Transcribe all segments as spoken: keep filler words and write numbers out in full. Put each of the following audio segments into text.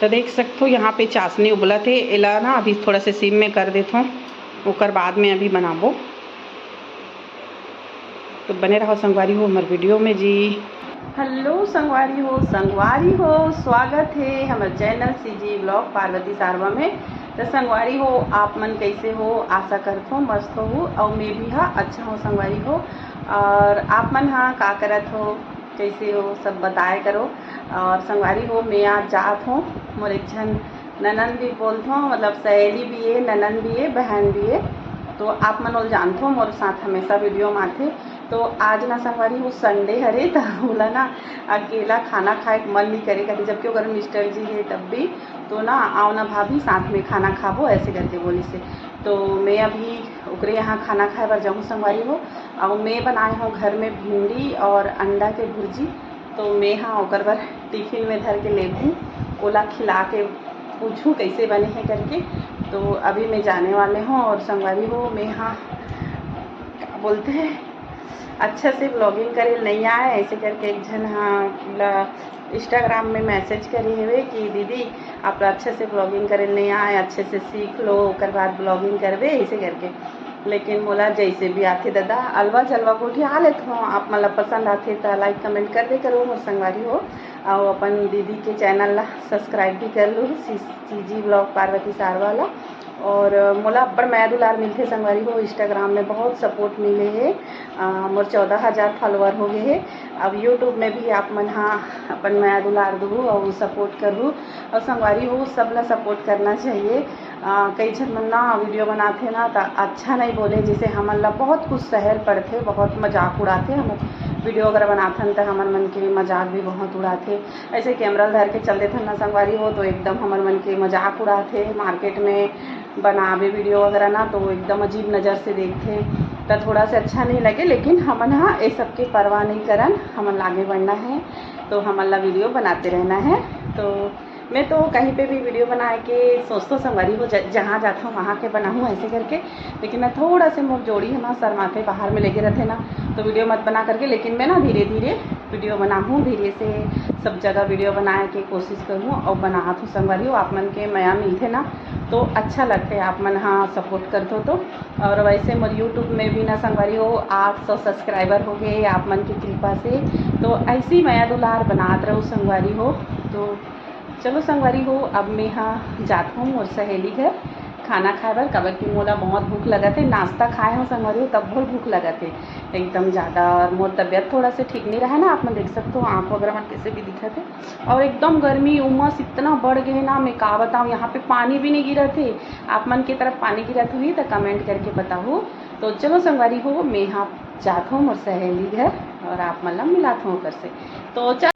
तो देख सकथो, यहाँ पे चाशनी उबलत हे, एला ना अभी थोड़ा से सिम में कर देथो, ओकर बाद में अभी बनाबो। तो बने रहो संगवारी हो हमर वीडियो में जी। हेलो संगवारी हो, संगवारी हो, स्वागत हे हमर चैनल सीजी ब्लॉग पार्वती सारवा में। तो संगवारी हो, आप मन कैसे हो? आशा करथो मस्त हो, अउ मैं भी हा अच्छा हूँ संगवारी हो। और आप मन हा का करत हो, कैसे हो, सब बताए करो। और संगवारी हो, मैं आज जात हूँ, मोर एक झन ननंद भी बोलथो, मतलब सहेली भी है, ननंद भी है, बहन भी है। तो आप मन ओल जानथो, मोर साथ हमेशा वीडियो में आथे। तो आज ना संगवारी हो, संडे हरे, त ओला ना अकेला खाना खाए के मन नहीं करे कथे, जबकि ओकर मिस्टर जी है तब भी। तो ना, आओ ना भाभी, साथ में खाना खाबो, ऐसे करके बोलिस हे। तो मैं अभी ओकरे यहाँ खाना खाए बर जाहूँ संगवारी हो। अउ मैं बनाए हूँ घर में भिंडी और अंडा के भुर्जी। तो मैं हा ओकर बर टिफिन में धर के लेबहूँ, ओला खिला के पूछूँ कैसे बने हे करके। तो अभी मैं जाने वाले हूँ। और संगवारी हो, मैं हा, का बोलते हैं, अच्छा से ब्लॉगिंग करे नहीं आए, ऐसे करके एक झन हा ला Instagram में मैसेज करे हवे कि दीदी, आप अच्छा से ब्लॉगिंग करे नहीं आए, अच्छे से सीख लो, ओकर बाद ब्लॉगिंग करबे, ऐसे करके। लेकिन मोला जैसे भी आथे दादा, अलवा जलवा गोठिया लेथों। आप मन ला पसंद आथे त लाइक कमेंट कर दे करो मोर संगवारी हो, अउ अपन दीदी के चैनल ला सब्सक्राइब भी कर लो, सीजी ब्लॉग पार्वती सारवा ला। और मोला अब्बड़ मया दुलार मिलथे संगवारी हो, Instagram में बहुत सपोर्ट मिले हे। अ, मोर चौदह हज़ार फॉलोअर हो गए हे। अब YouTube में भी आप मन हा अपन मया दुलार दू और सपोर्ट करू। और संगवारी हो, सब ला सपोर्ट करना चाहिए। अ, कई झन मन ना वीडियो बनाथे ना, त अच्छा नहीं बोले, जैसे हमन ला बहुत कुछ सहल पड़थे, बहुत मजाक उड़ाथे। हम वीडियो अगर बनाथन त हमर मन के मजाक भी बहुत उड़ाथे। ऐसे कैमरा धर के चल देथन ना संगवारी हो, तो एकदम हमर मन के मजाक उड़ाथे। मार्केट में बनाबे वीडियो वगैरह ना, तो एकदम अजीब नज़र से देखथे, त थोड़ा से अच्छा नहीं लगे। लेकिन हमन हा ए सब के परवाह नहीं करन, हमन ला आगे बढ़ना है, तो हमन ला वीडियो बनाते रहना है। तो मैं तो कहीं पे भी वीडियो बनाए के सोचथों संगवारी हो, ज-, जहाँ जाथों वहाँ के बनाहूँ ऐसे करके। लेकिन ना, थोड़ा से मोर जोड़ी है ना, शर्माथे, बाहर में लेके रहथे ना, तो वीडियो मत बना करके। लेकिन मैं ना धीरे धीरे वीडियो बनाहूँ, धीरे से सब जगह वीडियो बनाए के कोशिश करूँ और बनाथों संगवारी हो। आप मन के मया मिलथे ना, तो अच्छा लगथे, आप मन हा सपोर्ट करथो तो। और वैसे मोर YouTube में भी ना संगवारी हो, आठ सौ सब्सक्राइबर हो गए आप मन की कृपा से। तो ऐसी मया दुलार बनात रहो संगवारी हो। तो चलो संगवारी हो, अब मैं हा जात हूँ मोर सहेली घर खाना खाए बर, काबर कि मोला बहुत भूख लगत है। नाश्ता खाए हूँ संगवारी हो, तब भर भूख लगत है एकदम ज़्यादा। और मोर तबीयत थोड़ा से ठीक नहीं रहा ना, आप मन देख सकते हो आँख वगैरह मन कैसे भी दिखत है। और एकदम गर्मी, उमस इतना बढ़ गए ना, मैं का बताऊँ, यहाँ पे पानी भी नहीं गिरत है। आप मन की तरफ पानी गिरत हुई तो कमेंट करके बताओ। तो चलो संगवारी हो, मैं हा जात हूँ मोर सहेली घर और आप मन ला मिलात हूँ ओकर से। तो चल,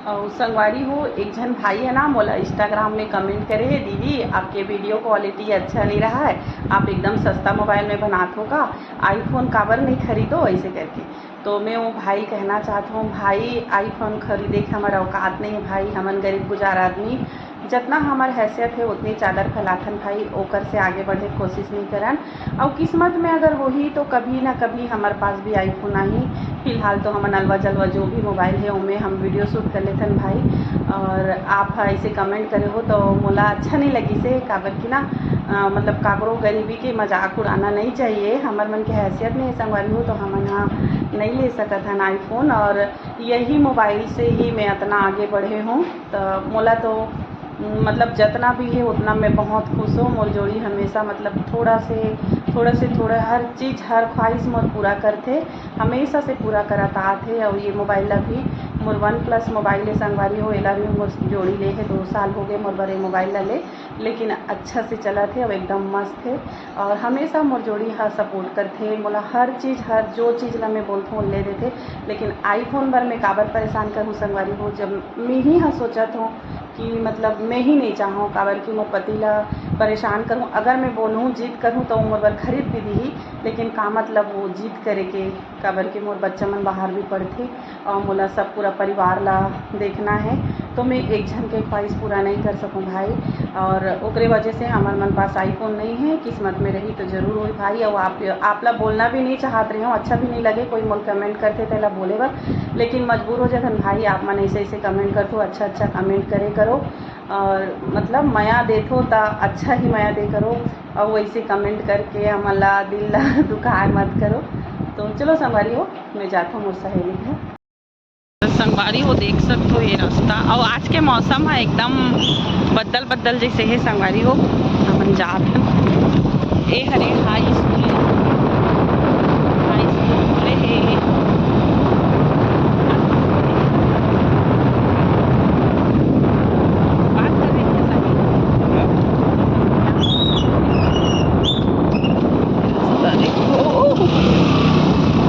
और संगवारी हो, एक झन भाई है ना, मोला Instagram में कमेंट करे है, "दीदी, आपके वीडियो क्वालिटी अच्छा नहीं रहा है, आप एकदम सस्ता मोबाइल में बनात हो का, आईफोन काबर नहीं खरीदो?" ऐसे करके। तो मैं वो भाई कहना चाहत हूँ, भाई, आईफोन खरीदे के हमारा औकात नहीं है भाई, हमन गरीब गुजार आदमी, जतना हमर हैसियत है उतनी चादर फैलाथन भाई, ओकर से आगे बढ़े के कोशिश नहीं करन। और किस्मत में अगर होही तो कभी ना कभी हमारे पास भी आईफोन आही। फिलहाल तो हमन अलवा जलवा जो भी मोबाइल है, ओमे हम वीडियो शूट कर लेथन भाई। और आप ऐसे कमेंट करे हो तो मोला अच्छा नहीं लगी से, काबर कि ना, अ, मतलब काकरो गरीबी के मजाक उड़ाना नहीं चाहिए। हमर मन के हैसियत नहीं है संगवारी हो, तो हमन हा नहीं ले सकत हन आईफोन। और यही मोबाइल से ही मैं इतना आगे बढ़े हूँ, तो मोला तो, मतलब, जितना भी है उतना मैं बहुत खुश हूँ। मोर जोड़ी हमेशा, मतलब, थोड़ा से, थोड़ा से थोड़ा हर चीज़, हर ख्वाहिश मोर पूरा करथे, हमेशा से पूरा करत आत हे। और ये मोबाइल ला भी, मोर वन प्लस मोबाइल है संगवारी हो, एला भी मोर जोड़ी ले है, दो साल हो गए मोर बड़े मोबाइल ला ले, लेकिन अच्छा से चलत है, अब एकदम मस्त है। और हमेशा मोर जोड़ी हा सपोर्ट करथे मोला, हर चीज़, हर जो चीज़ ला मैं बोलथों, ले देथे। लेकिन आईफोन बर मैं काबर परेशान करूँ संगवारी हो, जब मैं ही हा सोचत हूँ कि मतलब मैं ही नहीं चाहूँ, काबर कि मोर पति ला परेशान करूँ। अगर मैं बोलूँ, जिद करूँ, तो वो मोर बर खरीद भी दीही, लेकिन का मतलब वो जिद करे के, काबर कि मोर बच्चा मन बाहर भी पढ़थे और मोला सब पूरा परिवार ला देखना है, तो मैं एक झन के ख्वाहिश पूरा नहीं कर सकूँ भाई। और ओकरे वजह से हमर मन पास आईफोन नहीं है, किस्मत में रही तो जरूर होई भाई। और आप, आप ला बोलना भी नहीं चाहत रहे हो, अच्छा भी नहीं लगे कोई मोर कमेंट करथे तेला बोले बर, लेकिन मजबूर हो जाथन भाई। आप मन ऐसे ऐसे कमेंट करथो, अच्छा अच्छा कमेंट करे करो। और मतलब मया देथो त अच्छा ही मया दे करो, और वैसे कमेंट करके हमन ला दिल ला दुखाए मत करो। तो चलो संगवारी हो, मैं जाथो मोर सहेली घर। संगवारी हो, देख सकथो ये रास्ता, और आज के मौसम है एकदम बदल बदल जैसे है संगवारी हो। हमन जात हन। ए हरे हाई स्कूल, हाई स्कूल खुले हे। बात कर रही है सभी। रास्ता देखो,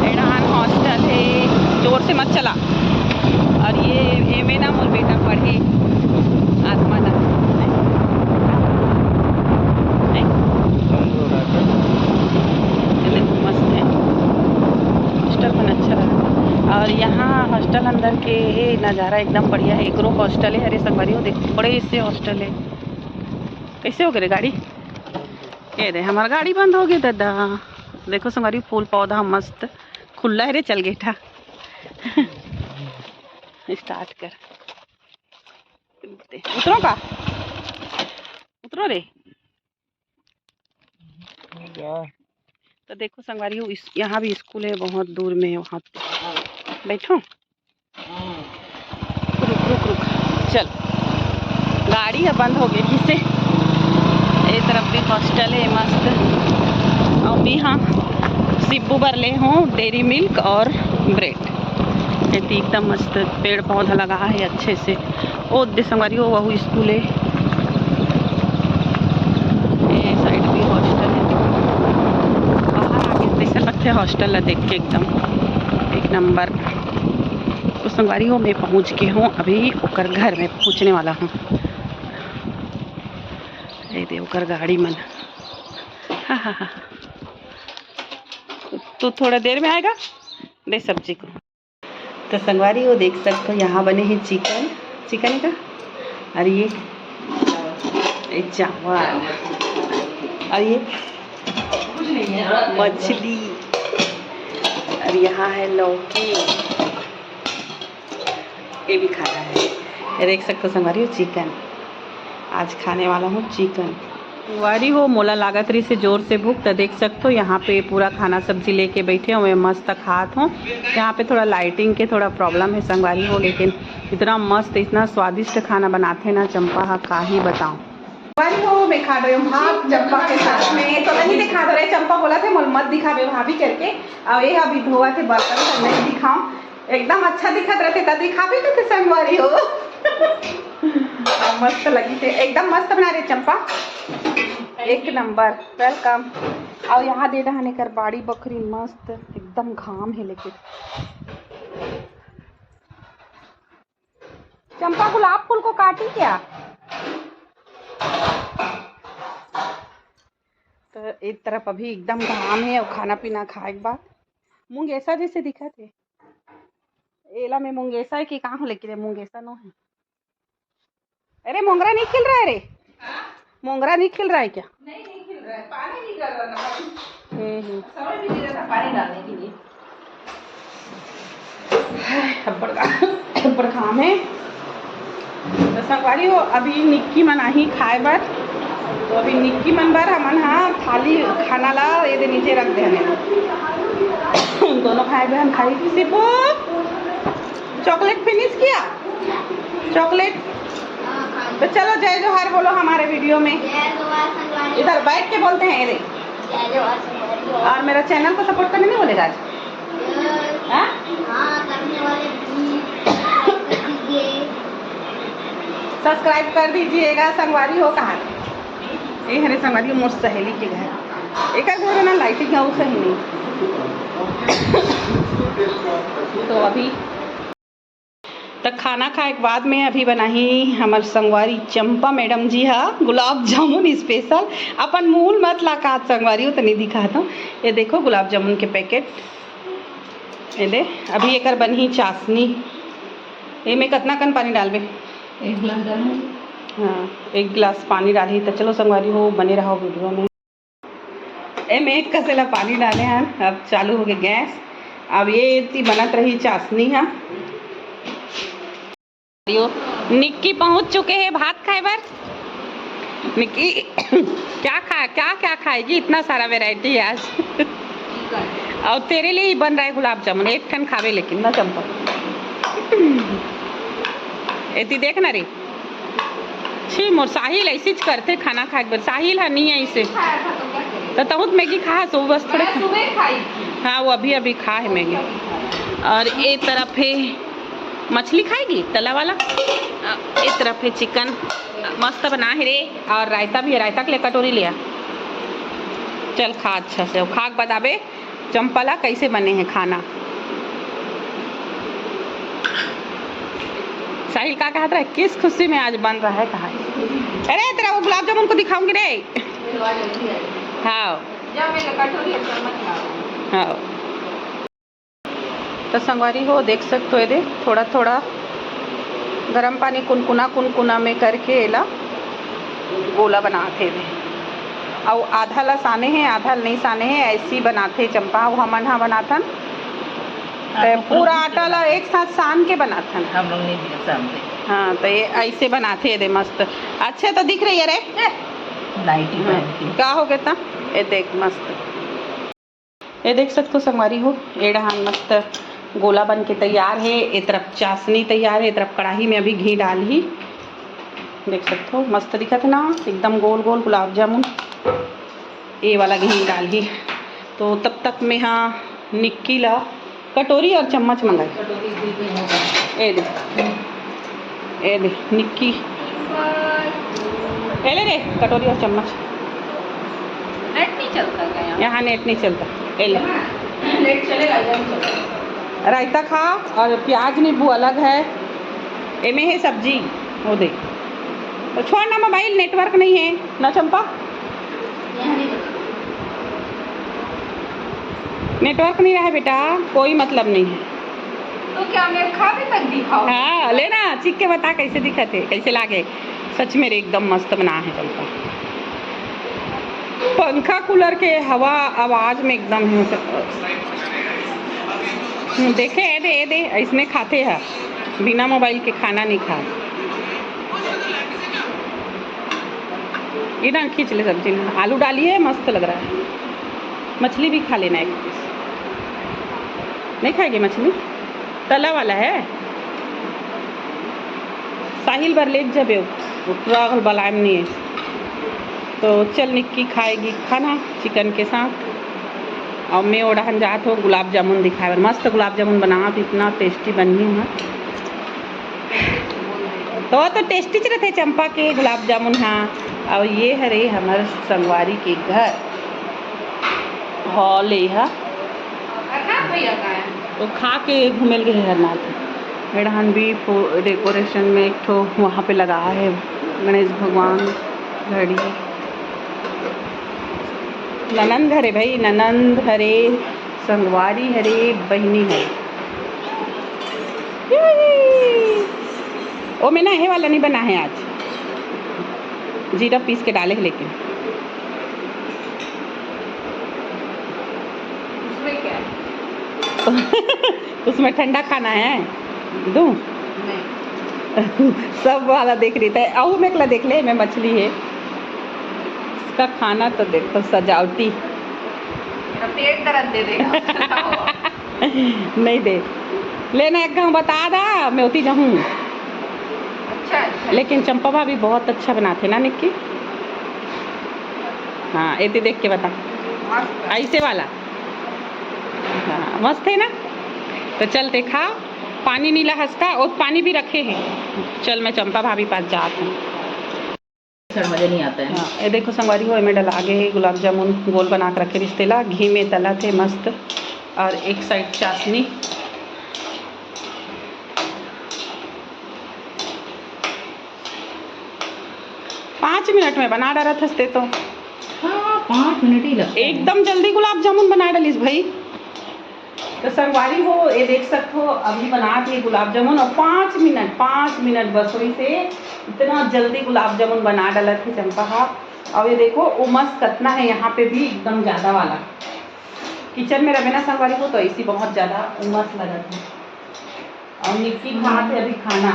एड़ान हॉस्टल है, जोर से मत चला। और ये एमे ना मोर बेटा पढ़े आत्मा ना। नहीं? ये देखो, मस्त है। हॉस्टल मन अच्छा लगा। और यहाँ हॉस्टल अंदर के ये नज़ारा एकदम बढ़िया है। एकरो हॉस्टल है, हरे संगवारी हो, देखो, बड़े से हॉस्टल है। कैसे हो गए रे गाड़ी? ये दे, हमार गाड़ी बंद हो गई दादा। देखो संगवारी, फूल पौधा मस्त खुला है रे, चल गेठा। स्टार्ट कर। उतरो का? उतरो रे। तो देखो संगवारी हो, इस, यहाँ भी स्कूल है, बहुत दूर में है, वहाँ पे बैठो। रुक, रुक, रुक, चल। गाड़ी ह बंद हो गई किसे। ए तरफ भी हॉस्टल है मस्त। अउ मैं हा सिब्बू बर ले हूँ डेयरी मिल्क और ब्रेड। एती एकदम मस्त पेड़ पौधा लगा है अच्छे से। ओ दे संगवारी हो, वहू स्कूल है। ए साइड भी हॉस्टल है। बाहर आगे जैसे लगथे हॉस्टल ला देख के एकदम एक नंबर। तो संगवारी हो, मैं पहुँच गई हूँ, अभी ओकर घर में पहुँचने वाला हूँ। ये दे ओकर गाड़ी मन। हाँ, हाँ, हाँ। तो थोड़ा देर में आएगा, दे सब्जी को। तो संगवारी हो, देख सकते हो, यहाँ बने हैं चिकन, चिकन का, और ये, ये चावल, और ये मछली, और यहाँ है लौकी, ये भी खाना है। ये देख सकते हो संगवारी हो, चिकन, आज खाने वाला हूँ चिकन। संगवारी हो, मोला लागत रहिसे जोर से भूख, त देख सकते हो यहाँ पे पूरा खाना सब्जी लेके बैठे हुए, मस्त खात हो। यहाँ पे थोड़ा लाइटिंग के थोड़ा प्रॉब्लम है संगवारी हो, लेकिन इतना मस्त, इतना स्वादिष्ट खाना बनाथे ना चंपा हा, का ही बताऊँ। संगवारी हो, मैं खा रही हूँ भात चंपा के साथ में, तो नहीं दिखा दो रे, चंपा बोला थे मोल मत दिखावे भाभी करके, और ये अभी धोवा थे बर्तन, तो नहीं दिखाऊँ। एकदम अच्छा दिखत रहिथे त दिखाबे करथे संगवारी हो। मस्त लगिसे, एकदम मस्त बना रहे चंपा, एक नंबर। वेलकम। अउ यहाँ दे डहान एकर बाड़ी बखरी मस्त, एकदम घाम है लेकिन। चंपा गुलाब फूल को काटी क्या? तो एक तरफ अभी एकदम घाम है और खाना पीना खाए के बाद मुंगेसा जैसे दिखत है। एला में मुंगेसा है कि का हो, लेकिन ये मुंगेसा नो है। अरे मोंगरा नहीं खिल रहा है रे, मोंगरा नहीं खिल रहा है क्या? नहीं, नहीं खिल रहा है, पानी नहीं डाल रहा ना। हम्म, हम्म। समय भी नहीं रहता पानी डालने के लिए। अब्बड़ का-, अब्बड़ काम है। तो संगवारी हो, अभी निक्की मन आही खाए बर, तो अभी निक्की मन बर हमन हा थाली खाना ला ये दे नीचे रख दे हमें। दोनों भाई बहन खाई। सिपू, चॉकलेट फिनिश किया? चॉकलेट। तो चलो जय जोहार बोलो हमारे वीडियो में। जय जोहार संगवारी। इधर बैठ के बोलते हैं, ये देख। जय जोहार संगवारी। और मेरा चैनल को सपोर्ट करने नहीं बोलेगा आज? हाँ? हाँ, करने वाले भी सब्सक्राइब कर दीजिए। सब्सक्राइब कर दीजिएगा, संगवारी हो कहाँ? ये हरे संगवारी मोर सहेली के घर। एक घर में ना लाइटिंग है, वो सही नहीं। तो अभी तक खाना खाए के बाद में अभी बनाही हमर संगवारी चंपा मैडम जी हा गुलाब जामुन स्पेशल। अपन मुंह मत लाकात संगवारी हो, तनी दिखात हूँ। ये देखो गुलाब जामुन के पैकेट। ये दे, अभी एकर बनही चाशनी। एमे कतना कन पानी डालबे? एक गिलास डालूं। हाँ, एक गिलास पानी डालही। तो चलो संगवारी हो, बने रहो वीडियो में। एमे एक कसेला पानी डाले हैं। अब चालू हो गए गैस। अब ये इतनी बनत रही चाशनी है। निक्की पहुंच चुके हैं भात खाए बर। निक्की, क्या खा, क्या क्या खाएगी? इतना सारा वैरायटी है आज। और तेरे लिए ही बन रहा है गुलाब जामुन, एक ठन खावे लेकिन ना चंपा। एती देख ना रे, छी मोर साहिल ऐसी करते खाना खाए बर। साहिल हा नहीं ऐसे। तो तहूत मैगी खा सो बस थोड़े। हाँ, वो अभी अभी खा है मैगी। और ये तरफ है मछली खाएगी तला वाला। अ, ए तरफ है चिकन, मस्त बना है रे। और रायता भी है, रायता के लिए कटोरी लिया। चल खा अच्छा से, खा के बताबे चंपा ला कैसे बने हैं खाना। साहिल का कहत रहा, किस खुशी में आज बन रहा है, कहा है? अरे तेरा वो गुलाब जामुन को दिखाऊंगी रे। हाँ। हाँ। तो संगवारी हो, देख सकते हो, ये दे, थोड़ा थोड़ा गरम पानी कुनकुना कुनकुना में करके एला गोला बनाथे दे। अउ आधा ला साने हे, आधा ला नहीं साने हे, ऐसी बनाथे चंपा। अउ हमन हा बनाथन, ते पूरा आटा ला एक साथ सान के बनाथन। हम लोग नहीं दिए सानते। हाँ, तो ये ऐसे बनाथे दे मस्त। अच्छे तो दिख रही है रे। नाइटी हाँ, पहन के। का हो गया था? ये देख मस्त। ये देख सकते हो संगवारी हो, ये डहान मस्त गोला बन के तैयार है। ये तरफ चाशनी तैयार है, ये तरफ कढ़ाई में अभी घी डाल ही। देख सकते हो मस्त दिखत है ना, एकदम गोल गोल गुलाब जामुन। ये वाला घी डाल ही। तो तब तक मैं हाँ निक्की ला कटोरी और चम्मच मंगाई। ये दे, ये दे निक्की, ये ले रे कटोरी और चम्मच। नेट नहीं चलता क्या यहाँ? यहाँ नेट नहीं चलता। ये ले। नेट चलेगा, इधर नहीं चलेगा। रायता खा और प्याज नींबू अलग है, एमे है सब्जी। वो दे। तो छोड़ ना, मोबाइल नेटवर्क नहीं है ना चंपा। यहाँ नहीं चलता। नेटवर्क नहीं रहा बेटा, कोई मतलब नहीं है। तो क्या मैं खा के तक दिखाऊं? हाँ, ले ना, चीख के बता कैसे दिखत है, कैसे लागे। सच में रे, एकदम मस्त बना है चंपा। पंखा कूलर के हवा आवाज में एकदम है। हम्म, देखे, ए दे, ए दे, ऐसने खाते हैं, बिना मोबाइल के खाना नहीं खाए। ये ना खींच ले सब्जी ना, आलू डालिए, मस्त लग रहा है। मछली भी खा लेना एक पीस। नहीं खाएगी मछली? तला वाला है। साहिल बर लेके जबे, वो पूरा अगल बलायम नहीं है। तो चल निक्की खाएगी खाना चिकन के साथ। और मैं ओढ़न जात हो गुलाब जामुन दिखाए बर। मस्त गुलाब जामुन बना, इतना टेस्टी बनी है। तो, तो टेस्टी च रहते चंपा के गुलाब जामुन। हाँ, और ये हरे हमर संगवारी के घर हॉल, ये हा। तो खा के घूमे ल गए हरनाथ। एड़हन भी डेकोरेशन में एक ठो वहाँ पे लगा है गणेश भगवान घड़ी। ननंद हरे भाई, ननंद हरे, संगवारी हरे, बहिनी हरे। ओ में ना हे वाला नहीं बना है आज, जीरा पीस के डाले है लेकिन। उसमें क्या है? उसमें ठंडा खाना है, दूँ? नहीं। सब वाला देख रही थी, अहू में एकला देख ले, मैं मछली है। इसका खाना तो देखो, सजावटी। मेरा पेट दर्द दे देगा। नहीं दे। लेना एक गाँव बता दा, मैं उती जाहूँ। अच्छा, अच्छा। लेकिन चंपा भाभी बहुत अच्छा बनाते ना निक्की। हाँ, एती देख के बता। मस्त। ऐसे वाला। हाँ, मस्त है ना? तो चल देखा, पानी नीला हंसता और पानी भी रखे हैं। चल, मैं चंपा भाभी पास जात हूँ। सर, मजा नहीं आता है। हाँ, ये देखो संगवारी हो, एमे डला आगे है गुलाब जामुन, गोल बना के रखे रिश्ते ला, घी में तला थे मस्त, और एक साइड चाशनी। पाँच मिनट में बना डालत हंसते तो। हाँ, पाँच मिनट ही लगता है। एकदम जल्दी गुलाब जामुन बना डालिस भाई। तो संगवारी हो, ये देख सकते हो, अभी बनात हे गुलाब जामुन और पाँच मिनट, पाँच मिनट बस होइस हे, इतना जल्दी गुलाब जामुन बना डालत हे चंपा हा। और ये देखो उमस कतना है यहाँ पे भी, एकदम ज्यादा वाला। किचन में रहे ना संगवारी हो, तो ऐसी बहुत ज्यादा उमस लगत है। और निक्की खात हे अभी खाना।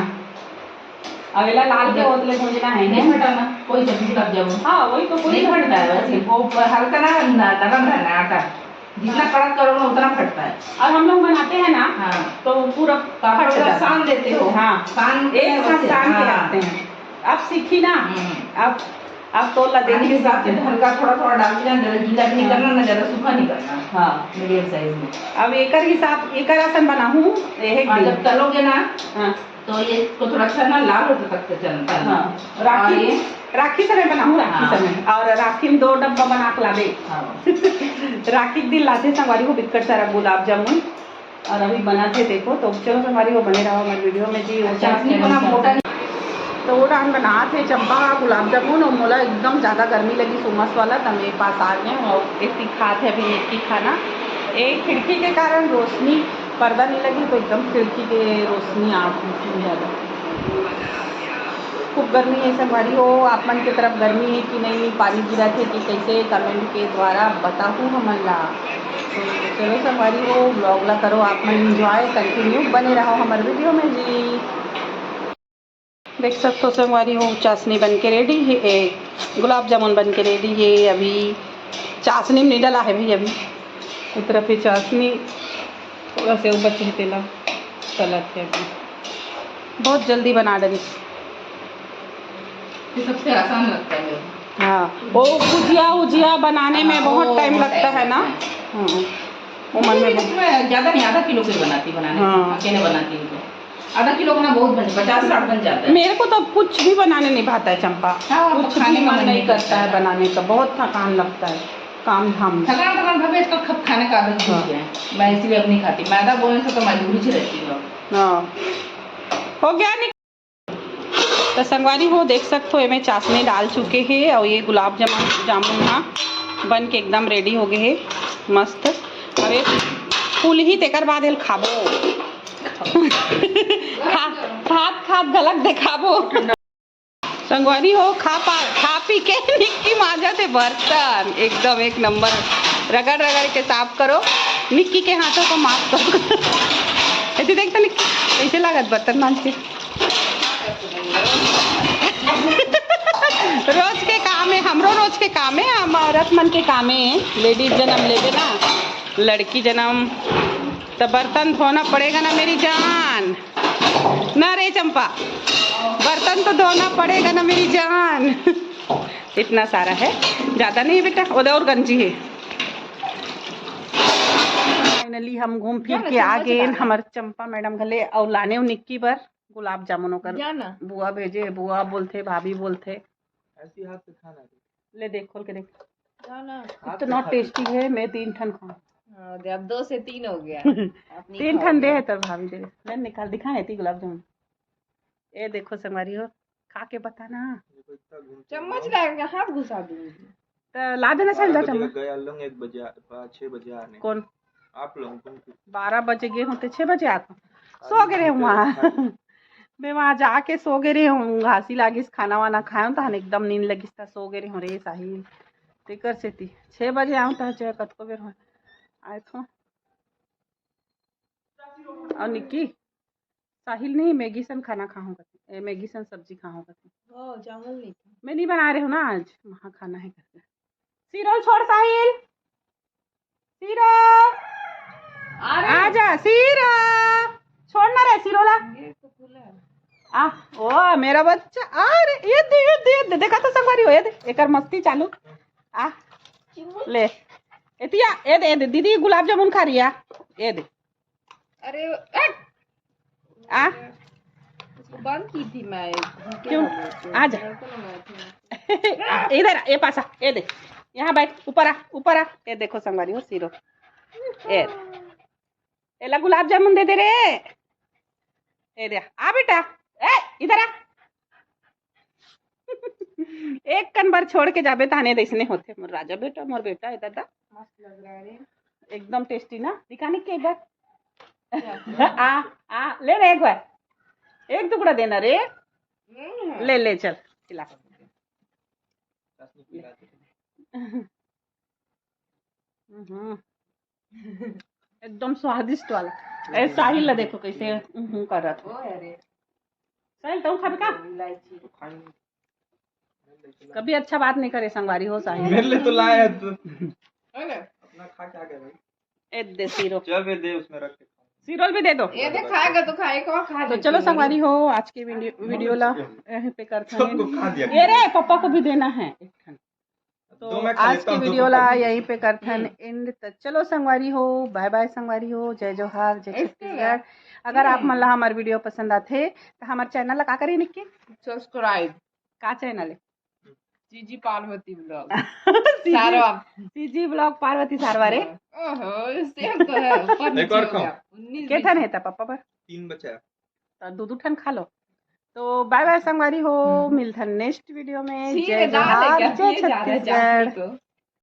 अब एला लाल के होत ले भूंजना है, नहीं फटाना, कोई जल्दी लग जाओ। हाँ, वही तो, कोई नहीं फटता है वैसे, वो हल्का ना न-, नरम रहना है आटा, जितना हाँ। कड़क करोगे ना उतना फटता है। और हम लोग बनाते हैं ना, हाँ। तो पूरा पापड़ फट का जाता है। सान देते हो। हाँ। सान के एक साथ रखते हैं। सान के हाँ। रखते हैं। अब सीखी ना, हम्म। अब, अब तो ला पानी के देखी। साथ में हल्का थोड़ा थोड़ा डाल के ना, ज्यादा गीला भी नहीं हाँ। करना, ना ज्यादा सूखा नहीं करना। हाँ। मीडियम साइज में। अब एकर हिसाब, एकर असन बनाहूँ, ये है और कि जब तलोगे ना, हाँ। तो ये इसको थोड़ा अच्छा ना लाल होते तक से चलता है। हाँ, राखी, और ये राखी समय बनाहूँ, राखी हाँ। समय। और राखी में दो डब्बा बना के लाबे। हाँ। राखी के दिन लाथे संगवारी हो बिक्कट सारा गुलाब जामुन। और अभी बना थे देखो, तो चलो संगवारी हो बने रहो हमारे वीडियो में जी। वो अच्छा, चाशनी अपनी बना मोटा नहीं। तो वो डान बना थे चंपा गुलाब जामुन, और मोला एकदम ज्यादा गर्मी लगी सोमस वाला, तो मेरे पास आ गए और एक ही खा थे अभी एक ही खाना। एक खिड़की के कारण रोशनी पर्दा नहीं लगी, तो एकदम खिड़की के रोशनी आ रही थी ज्यादा। खूब गर्मी है संगवारी हो, आप मन के तरफ गर्मी है कि नहीं, पानी गिरा थे कि कैसे, कमेंट के द्वारा बताहू हमन ला। तो चलो संगवारी हो, ब्लॉग ला करो आप मन एंजॉय, कंटिन्यू बने रहो हमारे वीडियो में जी। देख सकते हो संगवारी हो, चाशनी बन के रेडी है, ए, गुलाब जामुन बन के रेडी है। अभी चाशनी में नहीं डला है भाई, अभी उस तरफ ये चाशनी, थोड़ा से ऊपर छिड़केला तलत है अभी। बहुत जल्दी बना डरी। ये सबसे आसान लगता है। हाँ, वो गुजिया उजिया बनाने में हाँ, बहुत वो टाइम बहुत लगता टाइम है ना। लगता है। हम्म, वो मन में लेकिन बहुत इसमें ज्यादा नहीं, आधा किलो की बनाती, बनाने हाँ। अकेले बनाती हूँ तो आधा किलो का ना बहुत बन, पचास साठ बन जाता है। मेरे को तो कुछ भी बनाने नहीं भाता है चंपा, हाँ, तो कुछ खाने भी का मन मन नहीं नहीं करता है करता है। बनाने का, बहुत थकान लगता है काम धाम में। थकान थकान भाभी आजकल खप खाने का आदत छूट हाँ। गया है, मैं इसीलिए अब नहीं खाती, मैदा बोलने से तो मजबूरी से रहती हूँ अब। हाँ, हो गया। तो संगवारी हो देख सकते हो, एमे चाशनी डाल चुके हे और ये गुलाब जामुन, जामुन हा बन के एकदम रेडी हो गए हे, मस्त। अब ये फूलही तेकर बाद एल खाबो। खा, खात खात घलक देखाबो। संगवारी हो, खा पा, खा पी के निक्की मांजत हे बर्तन, एकदम एक नंबर रगड़ रगड़ के साफ करो। निक्की के हाथों को माफ करो। ऐसे देख तो निक्की, कैसे लागत बर्तन मांज के। रोज के काम है, हमरो रोज के काम है, हम औरत मन के काम है, लेडीज जन्म लेबे ना, लड़की जन्म, तो बर्तन धोना पड़ेगा ना मेरी जान। ना रे चंपा, बर्तन तो धोना पड़ेगा ना मेरी जान। इतना सारा है, ज्यादा नहीं है बेटा, ओदे और गंजी है। फाइनली हम घूम फिर के आ गए। हमर चंपा मैडम घले और लाने निक्की बर गुलाब जामुन ओकर बुआ भेजे, बुआ बोलथे, भाभी बोलथे। ऐसी हाथ से खाना। ले देख, खोल के देख। इतना टेस्टी है, मैं तीन ठन खाऊं। हाँ, दे, अब दो से तीन हो गया। तीन ठन दे है तोर भाभी दे। ले निकाल, दिखा है ती गुलाब जामुन। ए देखो संगवारी हो, खा के बता ना। चम्मच लाएगा, हाथ घुसा दूंगी। तो ला देना चाहिए चम्मच। गए लोग एक बजे, छह बजे आने। कौन? आप लोग। बारह बजे गए होते, छह बजे आते। सो गए रहे वहाँ। मैं वहाँ जाके सो गए रहे हूँ, घासी लागिस, खाना वाना खाए हूँ, तहन एकदम नींद लगिस, त सो गए रहे हूँ रे साहिल। तेकर सेती छह बजे आऊँ, त चाहे कतको बेर हो आए थो। और निक्की, साहिल नहीं, मैगी सन खाना खाहूँ कथे, ए, मैगी सन सब्जी खाहूँ कथे। ओ, चावल नहीं था। मैं नहीं बना रहे हूँ ना आज, वहाँ खाना है करके। सीरो छोड़ साहिल, सीरो, आ रहे हैं। आजा सीरो, छोड़ ना रे सीरो ला। ये तो खुला है। आ, ओ मेरा बच्चा, आ रे, ये दे, ये दे, ये दे, देखा तो संगवारी हो, ये दे, एकर मस्ती चालू। आ, ले, एतिया, ए दे, ए दे, दीदी गुलाब जामुन खा रही है, ये दे। अरे, हट! आ? उसको बंद की थी मैं, क्यों? आ जा। इधर आ, ये पास आ, ये दे। यहाँ बैठ, ऊपर आ, ऊपर आ। ये देखो संगवारी हो, सीरो। ये, एला गुलाब जामुन दे दे रे। ये दे, आ बेटा। ए, इधर आ। एक कन बार छोड़ के जाबे, ताने देसने होथे मोर राजा बेटा, मोर बेटा है दादा। मस्त लग रहा है रे। एकदम टेस्टी ना, दिखाने के एक बार। आ, आ, ले रे एक बार, एक टुकड़ा देना रे। ले, ले, चल, खिला। हम्म। एकदम स्वादिष्ट वाला। ए, साहिल ला देखो कैसे, हम्म, कर रहा था। चल, तुम खाबे का? इलायची। कभी अच्छा बात नहीं करे संगवारी हो साहिल। मेरे लिए तो लाया है तू। है ना? अपना खा के आ गया भाई। ए दे सीरो, चल बे, दे उसमें रख के खा। सीरो ल भी दे दो। ये दे खाएगा तो खाएगा, खा तो लेते चलो हैं। संगवारी हो, आज के वीडियो वीडियो ला यहीं पे करथन सबको end। खा दिया। ये रे, पापा को भी देना है एक ठन। तो दो मैं खा आज लेता के हूँ, दो वीडियो को ला खा लेता यहीं पे करथन end। तो चलो संगवारी हो, बाय बाय संगवारी हो, जय जोहार, जय ऐसे छत्तीसगढ़। अगर आप हम्म। मन ला हमार वीडियो पसंद आथे तो हमार चैनल ला का करी निक्की? सब्सक्राइब। का चैनल है? जीजी पार्वती ब्लॉग। सीजी, सारा। सीजी ब्लॉग पार्वती सारवा रे। ओहो, सेम तो है, ऊपर नीचे एक और हो गया। खाओ। उन्नीस के ठन बीस। है त पापा पर? तीन बचा है। तो दो दो ठन खा लो। तो बाय बाय संगवारी हो, हम्म। मिलथन नेक्स्ट वीडियो में। ठीक जय है, दाल है जोहार, क्या? जय ये जा रहा है छत्तीसगढ़। जाके तो।